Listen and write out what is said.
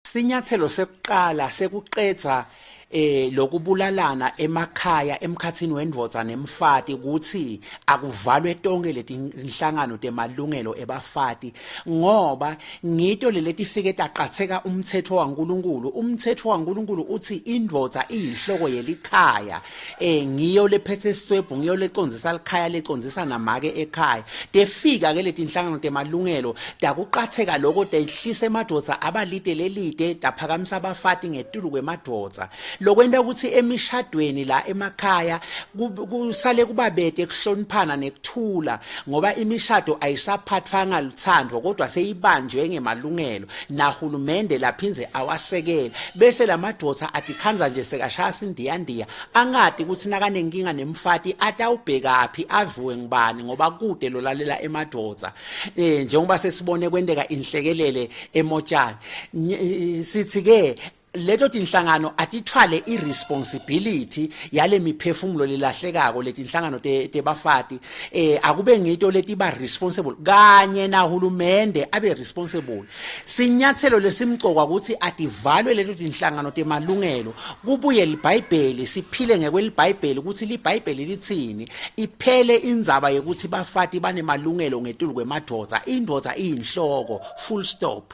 Sinyathelo sekuqala sekuqedza eh lokubulalana emakhaya emkhatsini wendvodza nemfati ukuthi akuvalwe tonke letinhlangano temalungelo ebafati, ngoba ngito leletifike taqatheka umthetho waNkuluNkulu. Umthetho waNkuluNkulu uthi indvodza iyinhloko yelikhaya, ngiyo lephethe isitswebhu, ngiyo lecondzisa likhaya, lecondzisa namake ekhaya. Tefika ke letinhlangano temalungelo takuqatheka lokho, tehlisa emadvodza abalide lelide, taphakamisa abafati ngetulu kwemadvodza, lokwenta ukuthi emishadweni la emakhaya kusale kubabete kuhloniphana nekuthula, ngoba imishado ayisaphathwanga luthando kodwa seyibanjwe ngemalungelo nahulumende laphindze awasekela. Bese lamadvodza atikhandza nje sekashaya sindiyandiya, angati ukuthi nakanenkinga nemfati atawubhekaphi, aviwe ngubani, ngoba kude lolalela emadvodza. Njengoba sesibone kwenteka inhlekelele eMotjane, sithi ke leto tinhlangano atithwale irresponsibility yale miphefumulo lelahlekako. Letinhlangano tebafati akube ngito letiba responsible kanye nahulumende abe responsible. Sinyathelo lesimcoka ukuthi ativalwe leto tinhlangano temalungelo, kubuye liBhayibheli, siphile ngekweliBhayibheli, ukuthi liBhayibheli lithini, iphele indzaba yokuthi bafati banemalungelo ngetulu kwemadvodza. Indvodza iyinhloko, full stop.